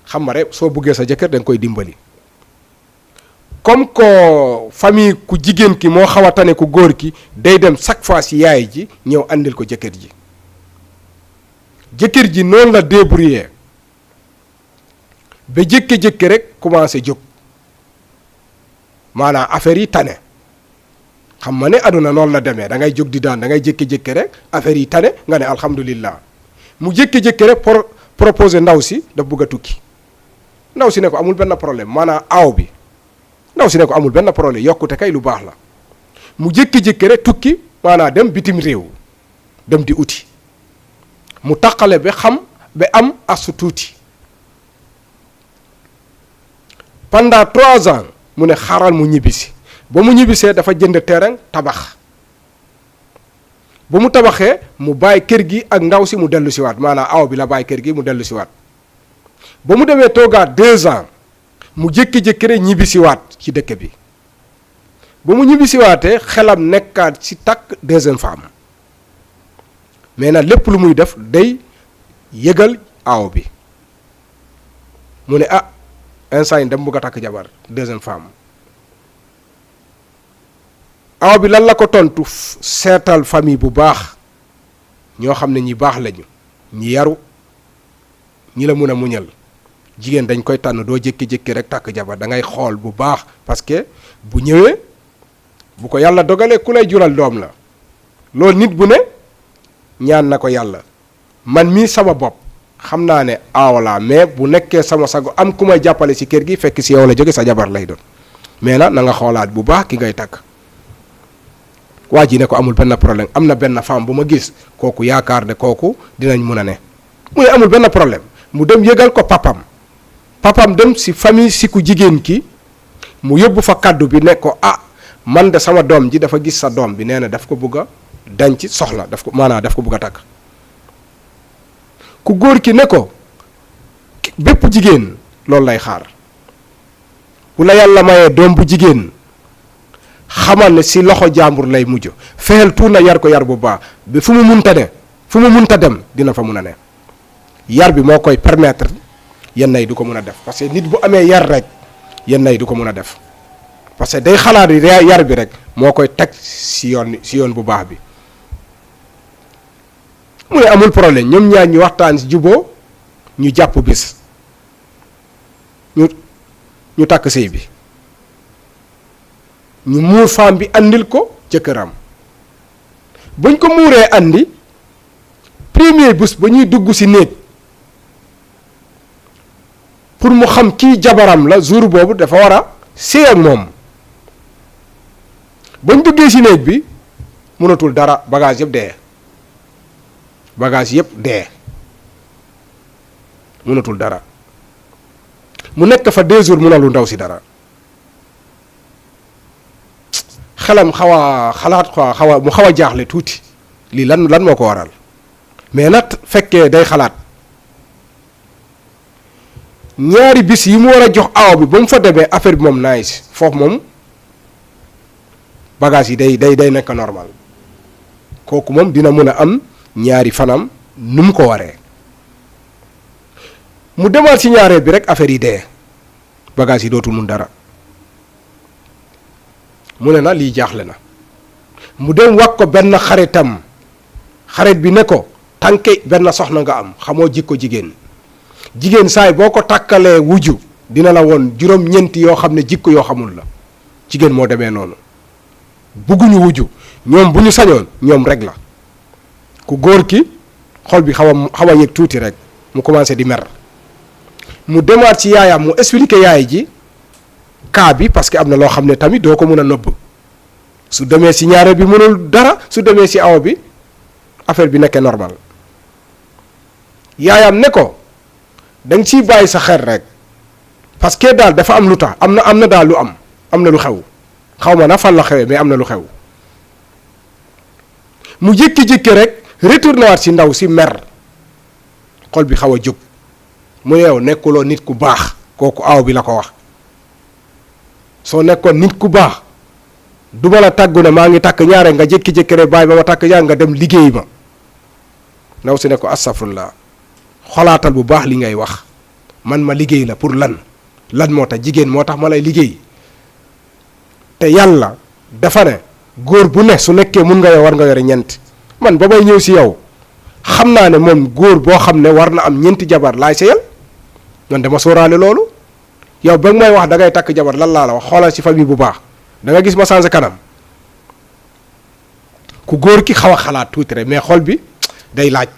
Xam nga rek, soo buggee sa jëkkër da nga koy dimbali. Comme que famille ku jigéen ki moo xaw a tane ku góor ki, day dem chaque fois si yaay ji, ñëw andil ko jëkkër ji. Jëkkër ji noonu la débrouiller ba jékki-jékki rek commencé jóg, maanaam affaire yi tane. Xam nga ne aduna noonu la demee, da ngay jóg di daan, da ngay jékki-jékki rek affaire yi tane, nga ne alhamdulillah. Mu jékki-jékki rek pro-, proposé ndaw si daf bëgg a tukki. Ndaw si ne ko amul benn problème, maanaam aaw bi. Ndaw si ne ko amul benn problème, yokkute kay lu baax la. Mu jékki-jékki rek tukki, maanaam dem bitim réew, dem di uti. Mu taqale ba xam, ba am asu tuuti. Pendant trois ans, mu ne xaaral mu ñibbisi. Ba mu ñibbisee, dafa jënd terrain, tabax. Ba mu tabaxee, mu bàyyi kër gi ak ndaw si, mu dellu siwaat. Maanaam, aaw bi la bàyyi kër gi, mu dellu siwaat. Ba mu demee toogaat deux ans, mu jékki-jékki rek ñibbisiwaat ci dëkk bi. Ba mu ñibbisiwaatee, xelam nekkaat ci takk deuxième femme. Mais nag, lépp lu muy def, day yëgal aaw bi. Mu ne, ah, instant yi dama bëgg a takk jabar, deuxième femme. Aaw bi lan la ko tontu? Seetal famille bu baax, ñoo xam ne ñi baax lañu, ñi yaru, ñi la mun a muñal. Jigéen dañ koy tànn, doo jékki-jékki rek takk jabar, da ngay xool bu baax, parce que bu ñëwee, bu ko yàlla dogalee, ku lay jural doom la. Loolu, nit bu ne, ñaan na ko yàlla. Man mii sama bopp, xam naa ne aawa laa, mais bu nekkee sama sago, am ku may jàppale si kër gi, fekk si yow la jóge, sa jabar lay doon. Mais nag, na nga xoolaat bu baax ki ngay takk. Waa ji ne ko, amul benn problème, am na benn femme bu ma gis, kooku yaakaar ne kooku dinañ mun a ne. Mu ne, amul benn problème. Mu dem yëgal ko papam. Papam dem si famille si ku jigéen ki, mu yóbbu fa kàddu bi, ne ko, ah, man de, sama doom ji dafa gis sa doom bi, nee na daf ko bëgg a denc, soxla, daf ko, maanaam, daf ko bëgg a takk. Ku góor ki ne ko, bépp jigéen loolu lay xaar. Bu la yàlla mayee doom bu jigéen, xamal ne si loxo jàmbur lay mujj. Fexeel tuut na yar ko yar bu baax, ba fu mu munta ne, fu mu munta dem, dina fa mun a ne. Yar bi moo koy permettre yenn yi du ko mun a def, parce que nit bu amee yar rek, yenn yi du ko mun a def, parce que day xalaat yi, yar bi rek moo koy teg si yoon, si yoon bu baax bi. Mu ne, amul problème. Ñoom ñaar ñu waxtaan si juboo, ñu jàpp bis, ñu ñu takk sëy bi. Ñu muur femme bi, andil ko jëkkëram. Buñ ko muuree andi, premier bés ba ñuy dugg si néeg, pour mu xam kii jabaram la, jour boobu dafa war a sëy ak moom. Bañ duggee si néeg bi, mënatul dara, bagage yëpp dee. Bagage yëpp dee. Mënatul dara. Mu nekk fa deux jours, mënalu ndaw si dara. Xelam xaw a xalaat quoi, xaw a, mu xaw a jaaxle tuuti. Lii lan, lan moo ko waral? Mais nag, fekkee day xalaat, ñaari bis yi mu war a jox aaw bi, ba mu fa demee, affaire bi moom nice. Foofu moom, bagage yi day, day, day nekk normal. Kooku moom dina mun a am ñaari fanam nu mu ko waree. Mu demaat si ñaareel bi rek, affaire yi dee. Bagage yi dootul mun dara. Mu ne na lii jaaxle na. Mu dem wax ko benn xaritam. Xarit bi ne ko, tànke benn soxna nga am, xamoo jikko jigéen. Jigéen, saay boo ko takkalee wujju, dina la woon juróom-ñeenti yoo xam ne jikko yoo xamul la. Jigéen moo demee noonu. Bugguñu wujju. Ñoom, bu ñu sañoon, ñoom rek la. Ku góor ki, xol bi xaw a, xaw a yëg tuuti rek, mu commencé di mer. Mu demaat ci yaayam, mu expliqué yaay ji cas bi, parce que am na loo xam ne tamit doo ko mun a nëbb. Su demee si ñaareel bi, mënul dara. Su demee si awo bi, affaire bi nekkee normal. Yaayam ne ko, da nga ciy bàyyi sa xel rek, parce que daal dafa am lu tax, am na, am na daal lu am, am na lu xew. Xaw ma na fan la xewee, mais am na lu xew. Mu jékki-jékki rek, retourné waat si ndaw si, mer, xol bi xaw a jóg. Mu ne, yow, nekkuloo nit ku baax. Kooku, aw bi la ko wax. Soo nekkoon nit ku baax, du ma la tàggu ne maa ngi takk ñaare, nga jékki-jékki rek bàyyi ba ma takk ñaar, nga dem liggéey ma. Ndaw si ne ko, astafurlah, xolaatal bu baax li ngay wax. Man, ma liggéey la pour lan? Lan moo tax? Jigéen moo tax ma lay liggéey. Te Yàlla dafa ne, góor bu ne, su nekkee mun nga yow, war nga yore ñeent. Man, ba may ñëw si yow, xam naa ne moom, góor boo xam ne war na am ñeenti jabar laay seyal. Man, dama sóoraale loolu. Yow, ba nga may wax da ngay takk jabar, lan laa la wax? Xoolal si famille bu baax. Da nga gis ma changé kanam? Ku góor ki xaw a xalaat tuuti rek, mais xol bi day laaj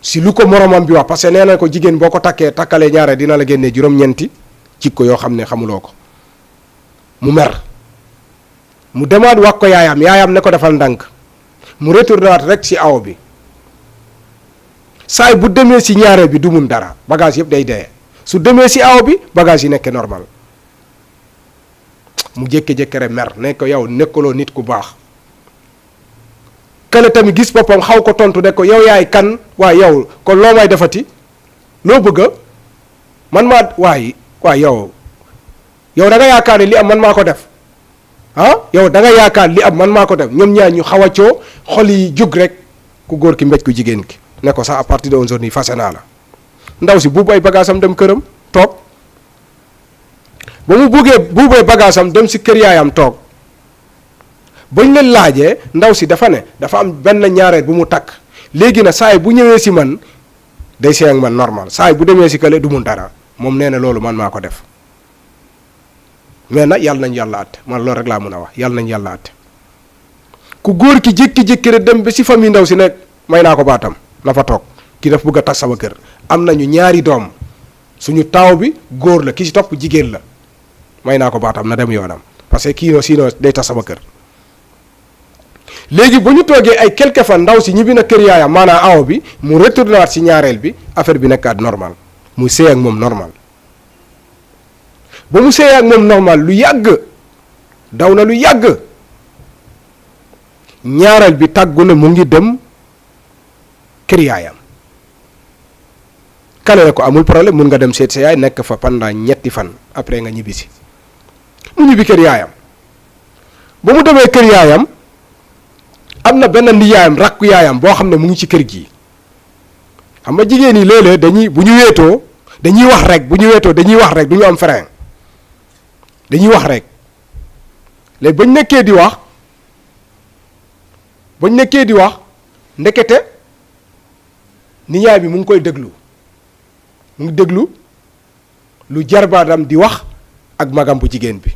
si lu ko moromam bi wax, parce que nee na ko, jigéen boo ko takkee, takkalee ñaare, dina la génnee juróom-ñeenti jikko yoo xam ne xamuloo ko. Mu mer. Mu demaat wax ko yaayam, yaayam ne ko, defal ndànk. Mu retourné waat rek si awo bi. Saay bu demee si ñaareel bi, du mun dara, bagage yëpp day dee. Su demee si awo bi, bagage yi nekkee normal. Mu jékki-jékki rek mer, ne ko, yow, nekkuloo nit ku baax. Kële tamit gis boppam, xaw ko tontu, ne ko, yow yaay kan? Waaye yow, kon loo may defati? Loo bëgg? Man maa, waay, waay, yow, yow, da nga yaakaar ne li am man maa ko def? Ah, yow, da nga yaakaar li am man maa ko def? Ñoom ñaar ñu xaw a coo, xol yi jóg rek. Ku góor ki mbéj ku jigéen ki, ne ko: "Sa, à partir de aujourd'hui, fase naa la." Ndaw si buub ay bagage am dem këram, toog. Ba mu buggee, buubee bagage am dem si kër yaayam, toog. Bañ leen laajee, ndaw si dafa ne dafa am benn ñaareel bu mu takk. Léegi na, saay bu ñëwee si man, day sëy ak man normal, saay bu demee si kële, du mun dara. Moom nee na loolu man maa ko def. Mais nag, yàlla nañu yàlla àtte. Man, loolu rek laa mun a wax, yàlla nañu yàlla àtte. Ku góor ki jékki-jékki rek dem ba si famille ndaw si, nekk: "May naa ko baatam, na fa toog, ki daf bëgg a tas sama kër. Am nañu ñaari doom, suñu taaw bi góor la, ki si topp jigéen la. May naa ko baatam, na dem yoonam, parce que kii noo, sinon day tas sama kër." Léegi, bu ñu toogee ay quelques fan, ndaw si ñibbi na kër yaayam, maanaam awo bi, mu retourné waat si ñaareel bi, affaire bi nekkaat normal, mu sëy ak moom normal. Ba mu sëy ak moom normal lu yàgg, daw na lu yàgg, ñaareel bi tàggu ne mu ngi dem kër yaayam. Kale ne ko: "Amul problème, mun nga dem seet sa yaay, nekk fa pendant ñetti fan, après nga ñibbisi." Mu ñibbi kër yaayam. Ba mu demee kër yaayam, am na benn nijaayam, rakku yaayam boo xam ne mu ngi ci kër gi. Xam nga, jigéen yi léeg-léeg dañuy, bu ñu wéetoo, dañuy wax rek, bu ñu wéetoo, dañuy wax rek, du ñu am frein. Dañuy wax rek. Léegi, bañ nekkee di wax, bañ nekkee di wax, ndekete nijaay bi mu ngi koy déglu. Mu ngi déglu lu jarbaatam di wax ak magam bu jigéen bi,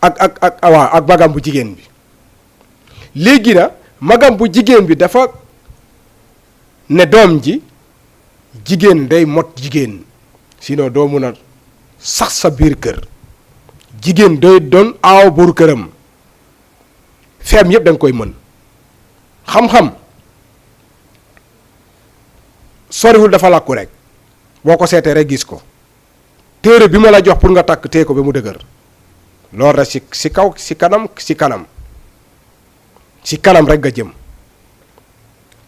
ak, ak, ak, waaw, ak magam bu jigéen bi. Léegi na, magam bu jigéen bi dafa ne doom ji: "Jigéen day mot jigéen, sinon doo mun a sax sa biir kër. Jigéen day doon aaw buur këram." Feem yëpp da nga koy mën. Xam-xam soriwul, dafa làkku rek. Boo ko seetee rek, gis ko. Téere bi ma la jox pour nga takk, téye ko ba mu dëgër. Loolu rek, si, si kaw, si kanam, si kanam, si kanam rek nga jëm.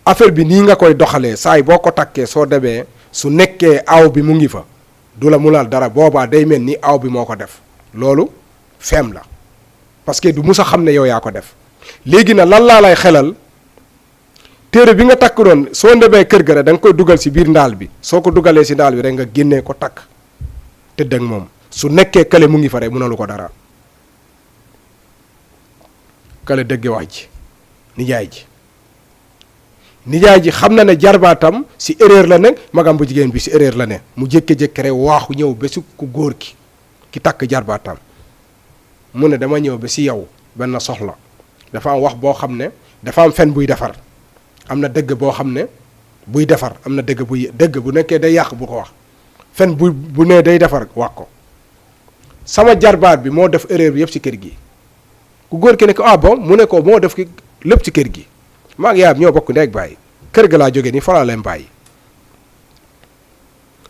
Affaire bi nii nga koy doxalee, saay boo ko takkee, soo demee, su nekkee aw bi mu ngi fa, du la munal dara. Boobaa day mel ni aw bi moo ko def. Loolu feem la, parce que du mus a xam ne yow yaa ko def. Léegi na, lan laa lay xelal? Téere bi nga takk doon, soo ndebee kër ga rek, da nga koy dugal si biir ndaal bi. Soo ko dugalee si ndaal bi rek, nga génnee ko, takk, tëdd ak moom. Su nekkee kële mu ngi fa rek, munalu ko dara. Kële dégg wax ji, nijaay ji. Nijaay ji xam na ne jarbaatam si erreur la ne, magam bu jigéen bi si erreur la ne. Mu jékki-jékki rek waaxu ñëw ba si ku góor ki, ki takk jarbaatam. Mu ne: "Dama ñëw ba si yow, benn soxla. Dafa am wax boo xam ne, dafa am fen buy defar. Am na dëgg boo xam ne buy defar, am na dëgg buy, dëgg bu nekkee day yàq, bu ko wax. Fen bu, bu nee day defar, wax ko. Sama jarbaat bi moo def erreur bi yëpp si kër gi." Ku góor ki ne ko: "Ah bon?" Mu ne ko: "Moo def ki lépp ci kër gi. Maa ngi yaayam ñoo bokk ndey ak baay. Kër ga laa jóge nii, fa laa leen bàyyi.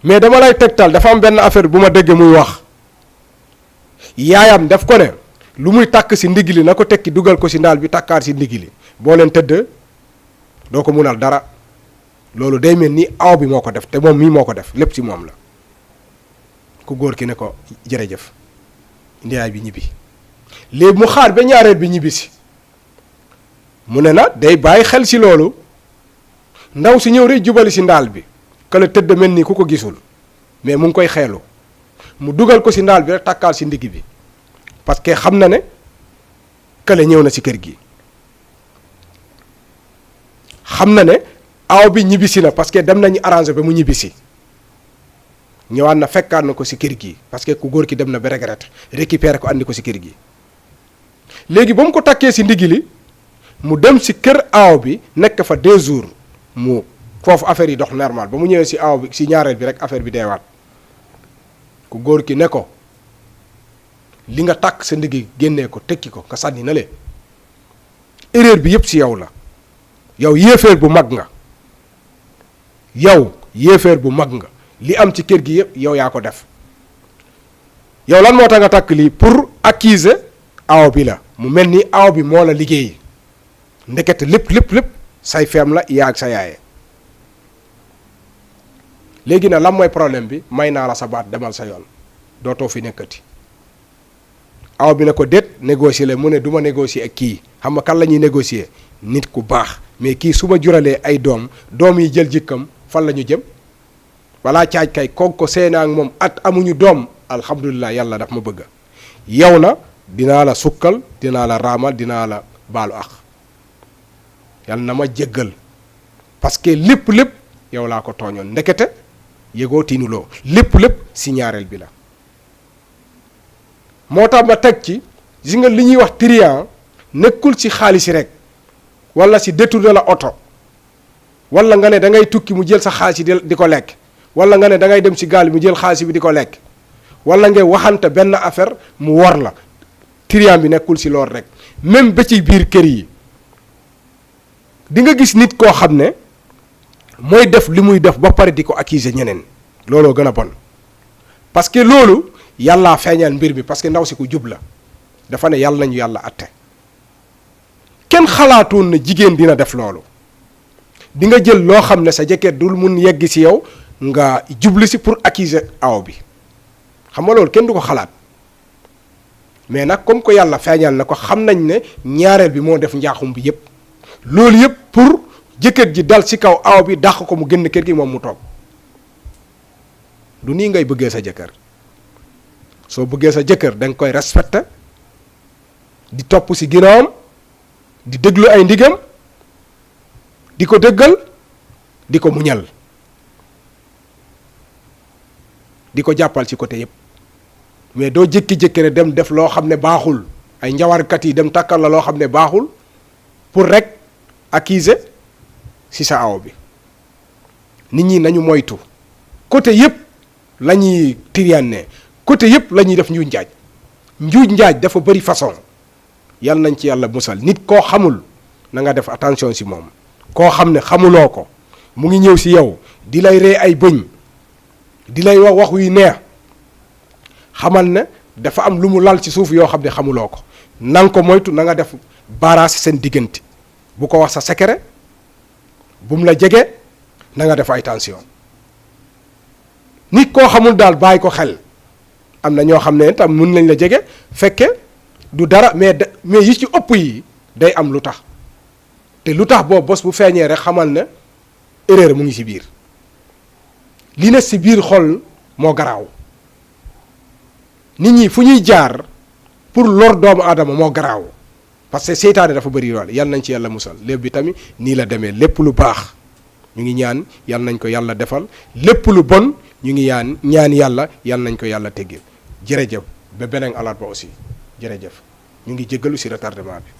Mais dama lay tegtal, dafa am benn affaire bu ma dégg muy wax. Yaayam daf ko ne lu muy takk si ndigg li, na ko tekki, dugal ko si ndaal bi, takkaat si ndigg li. Boo leen tëdd, doo ko munal dara. Loolu day mel ni aw bi moo ko def, te moom mii moo ko def, lépp ci moom la." Ku góor ki ne ko: "Jërëjëf." Ndiyaay bi ñibbi. Léegi mu xaar ba ñaareel bi ñibbi si. Mu ne na day bàyyi xel si loolu. Ndaw si ñëw rek, jubali si ndaal bi. Kële tëdd mel ni ku ko gisul. Mais mu ngi koy xeelu. Mu dugal ko si ndaal bi rek, takkaal si ndigg bi. Parce que xam na ne kële ñëw na si kër gi. Xam na ne aw bi ñibbisi na, parce que dem nañu arrangé ba mu ñibbisi. Ñëwaat na, fekkaat na ko si kër gi, parce que ku góor ki dem na ba regretté, récupéré ko, andi ko si kër gi. Léegi ba mu ko takkee si ndigg li, mu dem si kër aaw bi, nekk fa deux jours. Mu, foofu affaire yi dox normal. Ba mu ñëwee si aaw bi, si ñaareel bi rek, affaire bi deewaat. Ku góor ki ne ko: "Li nga takk sa ndigg, génnee ko, tekki ko, nga sànni na le. Erreur bi yëpp si yow la. Yow yéeféer bu mag nga. Yow yéeféer bu mag nga. Li am ci kër gi yëpp, yow yaa ko def. Yow, lan moo tax nga takk lii?" Pour accuser aw bi la. Mu mel ni aw bi moo la liggéey. Ndekete lépp, lépp, lépp say feem la, yaa ak sa yaaye. Léegi nag, lan mooy problème bi? May naa la sa baat, demal sa yoon. Dootoo fi nekkati. Aw bi ne ko: "Déet, négocier la." Mu ne: "Du ma négocier ak kii. Xam nga kan la ñuy négocier? Nit ku baax. Mais kii, su ma juralee ay doom, doom yi jël jikkam, fan la ñu jëm? Balaa caaj kay, kon ko sëy naa ak moom at amuñu doom, alhamdulilah, yàlla daf ma bëgg. Yow na, dinaa la sukkal, dinaa la raamal, dinaa la baalu ak. Yàlla na ma jéggal. Parce que lépp, lépp, yow laa ko tooñoon. Ndekete, yëgoo tinuloo. Lépp, lépp, si ñaareel bi la." Moo tax ma teg ci, gis nga, li ñuy wax trian, nekkul si xaalis rek, wala si détourné la oto, wala nga ne da ngay tukki, mu jël sa xaalis di, di ko lekk, wala nga ne da ngay dem si gaal, mu jël xaalis bi di ko lekk, wala nga waxante benn affaire, mu wor la. Trian bi nekkul si loolu rek, même ba ci biir kër yi, di nga gis nit koo xam ne mooy def li muy def ba pare di ko accuser ñeneen. Looloo gën a bon, parce que loolu, yàllaa feeñal mbir mi, parce que ndaw si ku jub la. Dafa ne: "Yàlla nañu yàlla atte." Kenn xalaatoon na jigéen dina def loolu. Di nga jël loo xam ne sa jëkkër dul mun yegg si yow, nga jublu si pour accuser aw bi. Xam nga, loolu kenn du ko xalaat. Mais nag, comme que yàlla feeñal na ko, xam nañ ne ñaareel bi moo def njaaxum bi yépp. Loolu yépp pour jëkkër ji dal si kaw aw bi, dàq ko, mu génn kër gi, moom mu toog. Du nii ngay bëggee sa jëkkër. Soo bëggee sa jëkkër, da nga koy respecté, di topp si ginnaawam, di déglu ay ndigam, di ko déggal, di ko muñal, di ko jàppal ci côté yépp. Mais doo jékki-jékki rek dem def loo xam ne baaxul, ay njawarkat yi dem takkal la loo xam ne baaxul, pour rek accuser si sa aw bi. Nit ñi nañu moytu, côté yépp la ñuy trianné, côté yépp la ñuy def njuuj njaaj. Njuuj njaaj dafa bari façon. Yal nañ ci yàlla musal. Nit koo xamul, na nga def attention si moom. Koo xam ne xamuloo ko, mu ngi ñëw si yow, di lay ree ay bëñ, di lay wax wax yu neex, xamal ne dafa am lu mu lal ci suuf yoo xam ne xamuloo ko. Na nga ko moytu, na nga def barrage seen diggante. Bu ko wax sa secret, bu mu la jege, na nga def attention. Nit koo xamul daal, bàyyi ko xel. Am na ñoo xam ne tam mun nañ la jege, fekke du dara, mais da, mais yi ci ëpp yi day am lu tax. Te lu tax boobu, bés bu feeñee rek, xamal ne erreur mu ngi ci biir. Li ne ci biir xol moo garaaw. Nit ñi fu ñuy jaar pour lor doomu aadama moo garaaw. Parce que seytaane dafa bëri doole. Yal nañ ci yàlla musal. Léeb bi tamit nii la demee. Lépp lu baax, ñu ngi ñaan, yal nañ ko yàlla defal. Lépp lu bon, ñu ngi ñaan, ñaan yàlla, yal nañ ko yàlla teggil. Jërëjëf. Ba beneen àllarba aussi. Jërëjëf. Ñu ngi jéggalu si retardement bi.